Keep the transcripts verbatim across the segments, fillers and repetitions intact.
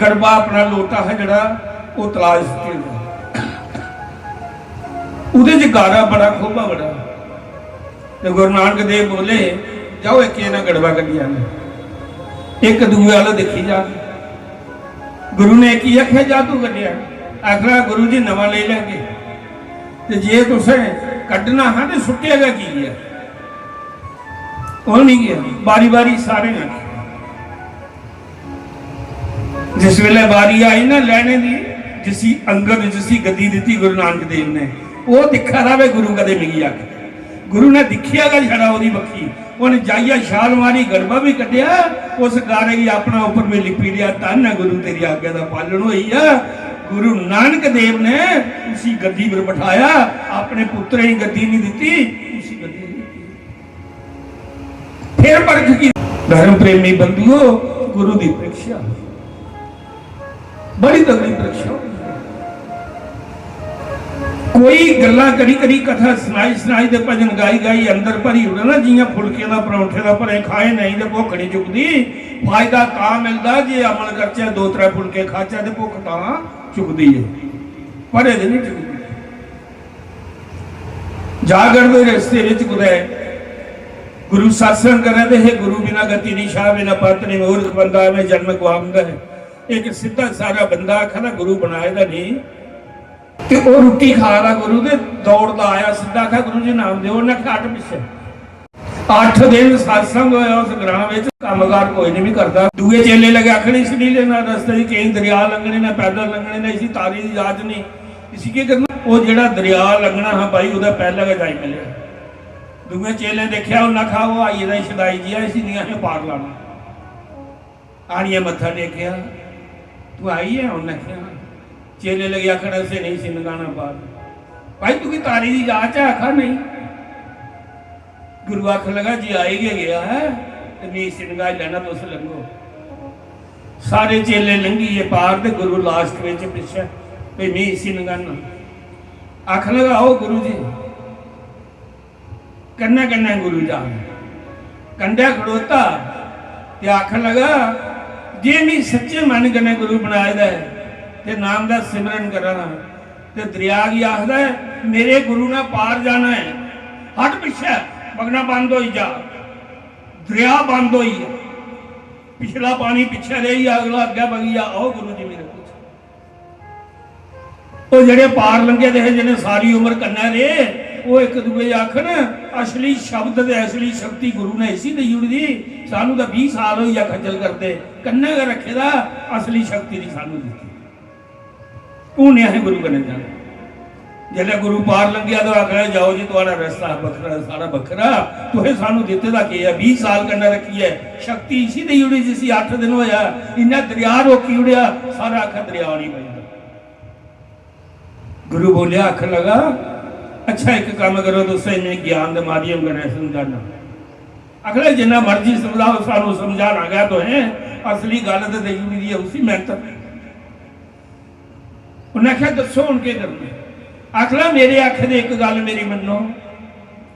गड़बा अपना लोटा हा जेह्ड़ा, ओह् तलाऽ च सुट्टी ओड़ेआ। ओह्दे च गारा बड़ा, खोबा बड़ा। ते गुरु नानक देव बोले, "जाओ, इक एह्दा गड़बा कड्ढी आने।" इक दूए आह्ला दिक्खी जा। गुरु ने इक ही आखेआ, "जा तू कड्ढेआ।" आखना, "गुरु जी, नमां लेई लैगे।" ते जे तुसें कड्ढना हा ते सुट्टेआ गै की ऐ? ओह् निं गेआ, बारी बारी सारें आखेआ। जिस वेले बारी आई ना लैने दी, जिसी अंगद, जिसी गद्दी दित्ती गुरु नानक देव ने, ओह् दिक्खा दा वे गुरु कदे मिगी आखे। गुरु ने दिक्खेआ गै छड़ा ओह्दी बक्खी। उ'नें जाइयै छाल मारी, गड़बा भी कड्ढेआ, उस गारे गी अपना उप्पर भी लिपी लेआ। "धन्न ऐ गुरु, तेरी आज्ञा दा पालन होई आ।" गुरु नानक देव ने उसी गद्दी पर बठाया, अपने पुत्तरें गी गद्दी नहीं दित्ती, उसी गद्दी दित्ती। फिर परख की। धर्म प्रेमी बंधुओ, गुरु दी परीक्षा, बड़ी तगड़ी परीक्षा होंदी है। कोई गल्लां करी करी, कथा सनाई सनाई ते भजन गाई गाई अंदर भरी ओड़े ना, जियां फुलके दा, परौंठे दा भरे खाए नहीं ते भुक्ख नहीं चुकदी। फायदा तां मिलदा जे अमल करचै, दो त्रै फुलके खाचै ते भुक्ख तां चुकदी है, भरे दे नहीं चुकदी। जा करदे रस्ते विच कुतै गुरु सत्संग करै ते "हे गुरु बिना गति नहीं, शाह बिना पत नहीं, मूर्ख बंदा में जन्म गवांदा है।" एक सिद्धा सादा बंदा आखा दा गुरु बनाए दा नहीं, ते ओह् रुट्टी खा दा गुरु, ते दौड़दा आया, सिद्धा आखा, "गुरु जी, नाम देओ।" उन्नै आखेआ, "हट पिच्छे।" अट्ठ दिन सत्संग होया उस ग्रां विच, कम्मकार कोई नहीं भी करदा। दूए चेले लगे आखन, "इसी नहीं लेना रस्ते च, केईं दरिया लंघने ने, पैदल लंघने ने, इसी तारी दी जाच नहीं, इसी केह् करना?" ओह् जेह्ड़ा दरिया लंघना हा भाई, ओह्दा पैह्लें गै जाई मिलेआ। दूए चेलें दिक्खेआ, उन्नै आखेआ, "ओह् आई गेदा शदाई जिहा, इसी नहीं असें पार लाना।" आनियै मत्था टेकेआ, "तू आई है?" उन्नै आखेआ। चेले लगे आखन, "असें नहीं सी लंघाना पार।" "भाई, तुगी तारी दी जाच है?" आखा, "नहीं।" गुरु आखन लगा, "जी आई गै गया है, ते मैं इसी लंघाई लैना, तुस लंघो।" सारे चेले लंघियै पार, ते गुरु लास्ट विच पिच्छे, "भाई, मैं इसी लंघाना।" आखन लगा, "आओ गुरु जी।" कन्नै कन्नै गुरु जा कंढै खड़ोता ते आखन लगा, "जे मी सच्चे मन कन्नै गुरु बनाए दा ऐ ते नाम दा सिमरन करा ना, ते दरिया गी आखदा ऐ, 'मेरे गुरु ने पार जाना ऐ, हट पिच्छे, बगना बंद होई जा, दरिया बंद होई गेआ, पिछला पानी पिच्छे रेही गेआ, अगला अग्गै बगी गेआ, आओ गुरु जी मेरे कुछ।'" ओह् जेह्ड़े पार लंघे दे हे, जि'नें सारी उम्र कन्नै रेह्, ओह् इक दूए गी आखन, "असली शब्द ते असली शक्ति गुरु ने इसी देई ओड़ी दी, सानू तां बीह् साल होई गेआ खज्जल करदे, कन्नै गै रक्खे दा, असली शक्ति दी सानू दित्ती।" हून नहीं असें गुरु कन्नै जाना। जिसलै गुरु पार लंघेआ ते आखना, "जाओ जी, थुआढ़ा रस्ता बक्खरा, साढ़ा बक्खरा, तुसें सानू दित्ते दा केह् ऐ? बीह् साल कन्नै रक्खी ऐ, शक्ति इसी देई ओड़ी जिसी अट्ठ दिन होया, इन्ना दरिया रोकी ओड़ेआ, सारा आखा दरिया नहीं बजदा।" गुरु बोलिया, आखन लगा, "अच्छा, इक काम करो, तुसें इन्हें ज्ञान दे माध्यम कन्नै समझाना।" आखन लगा, "जिन्ना मर्जी समझाओ, सानू समझाना गै तुसें, असली गल्ल ते देई ओड़ी दी ऐ उसी मैंतर।" उन्नै आखेआ, "दस्सो, हुन केह् करना?" आखन लगा, "मेरे आखे दे इक गल्ल मेरी मन्नो।"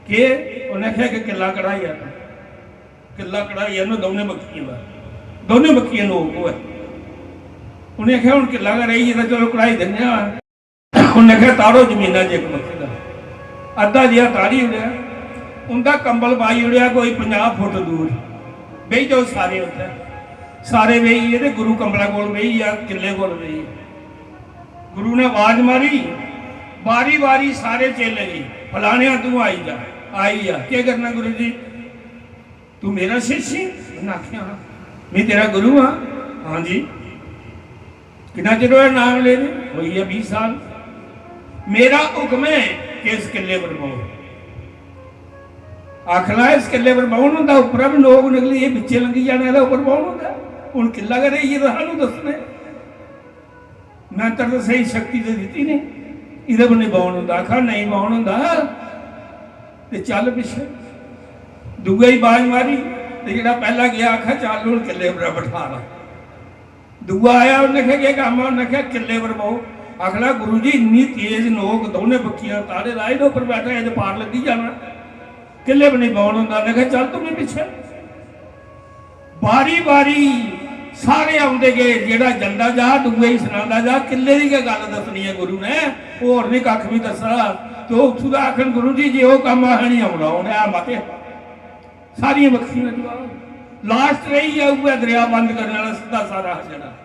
"केह्?" उन्नै आखेआ, "इक किल्ला कढ़ाई आना।" किल्ला कढ़ाई आह्नो दौनें बक्खियें दा, दौनें बक्खियें नोक होऐ। उ'नें आखेआ, "हून किल्ला गै रेही गेदा, चलो कढ़ाई दिन्ने आं।" उ'नें आखेआ, "तारो जमीना च इक बक्खी दा।" अद्धा जेहा तारी ओड़ेआ, उं'दा कंबल पाई ओड़ेआ कोई पंजाह् फुट दूर, "बेही जाओ सारे उत्थै।" सारे बेही गे ते गुरु कंबला कोल बेही गेआ, किल्ले कोल बेही गेआ। गुरु ने आवाज मारी, बारी बारी सारे चेले गी, "फलाने, तूं आई जा।" "आई जा।" "केह् करना गुरु जी?" "तू मेरा शिष्य है?" उन्नै आखेआ, "हां।" "मैं तेरा गुरु हां।" "हां जी।" "किन्ना चिर होया नाम लेदे?" "होई गेआ बीह् साल।" "मेरा हुक्म है कि इस किले पर बहो।" आखना, "इस किले पर बौहन होंदा, उप्परा भी लोक निकली, एह् बिच्चे लंघी जाने आह्ला उप्पर बौहन होंदा? हून किला गै रेही गेदा सानू दस्सने।" मैंतर ते स्हेई शक्ति ते दित्ती ने, इ'दे पर निं बौह्न होंदा। आखा, "नेईं बौह्न होंदा ते चल पिच्छे।" दूए गी बाज मारी ते जेह्ड़ा पैह्ला गेआ, आखा, "चल, हून किल्ले पर बठा ला।" दूआ आया, उन्नै आखेआ, "केह् कम्म ऐ?" उन्नै आखेआ, "किल्ले पर बौह्।" आखन लगा, "गुरु जी, इन्नी तेज नोक, दौनें बक्खियां तारे लाए दे, उप्पर बैठा, एह्दे पार लग्गी जाना, किल्ले पर निं बौह्न होंदा।" उन्नै आखेआ, "चल तूं बी पिच्छे।" बारी बारी सारे औंदे गे, जेह्ड़ा जंदा जा, दूए गी सनांदा जा, किल्ले दी गै गल्ल दस्सनी ऐ गुरु ने, होर निं कक्ख बी दस्सना। ते ओह् उत्थूं दा आखन, "गुरु जी, जे ओह् कम्म असें निं औना, उ'नें आ मते।" सारियां बक्खियां जवाब। लास्ट रेही गेआ उ'ऐ दरेआ बंद करने आह्ला, सिद्धा सादा हा जेह्ड़ा।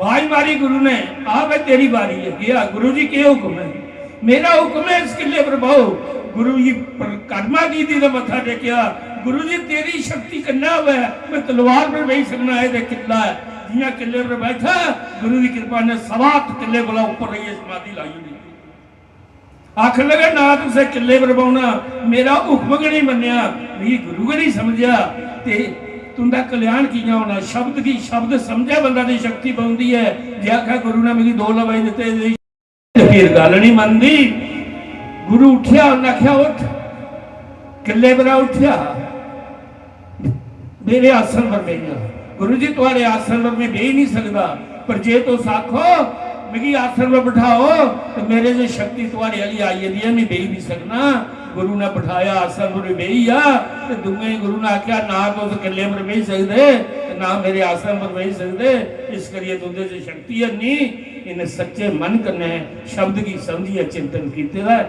आवाज मारी गुरु ने, "आ भाई, तेरी बारी है।" गेआ, "गुरु जी, केह् हुक्म है?" "मेरा हुक्म है, इस किले पर बहो।" गुरु जी परिक्रमा कीती ते मत्था टेकेआ। "गुरु जी, तेरी शक्ति कन्नै होऐ, मैं तलवार पर बेही सकना, एह् ते किला ऐ।" जियां किले पर बैठा, गुरु दी कृपा ने सवा हत्थ किले कोला उप्पर रहियै समाधि लाई ओड़ी। आखन लगे, "ना तुसें किले पर बौह्ना, मेरा हुक्म गै नहीं मन्नेआ, मिगी गुरु गै नहीं समझेआ, ते तुंदा कल्याण कि'यां होना?" शब्द गी शब्द समझै बंदा दी शक्ति पौंदी ऐ। जे आखै, "गुरु ने मिगी दो लफ्ज दित्ते, ते फिर गल्ल नहीं मनदी।" गुरु उठेआ, उन्नै आखेआ, "उठ।" किले परा उठेआ, "मेरे आसन पर बेही जा।" "गुरु जी, थुआड़े आसन पर मैं बेही नहीं सकदा, पर जे तुस आखो मिगी आसन पर बठाओ, ते मेरे च शक्ति थुआड़े आह्ली आई जंदी ऐ, मैं बेही बी सकना।" गुरु ने बठाया, आसन पर बेही जा। ते दूए गुरु ने आखेआ, "ना तुस किले पर बेही सकदे, ते ना मेरे आसन पर बेही सकदे, इस करियै तुंदे च शक्ति है नहीं।" इन्हें सच्चे मन कन्नै शब्द गी समझियै चिंतन कीते दा ऐ।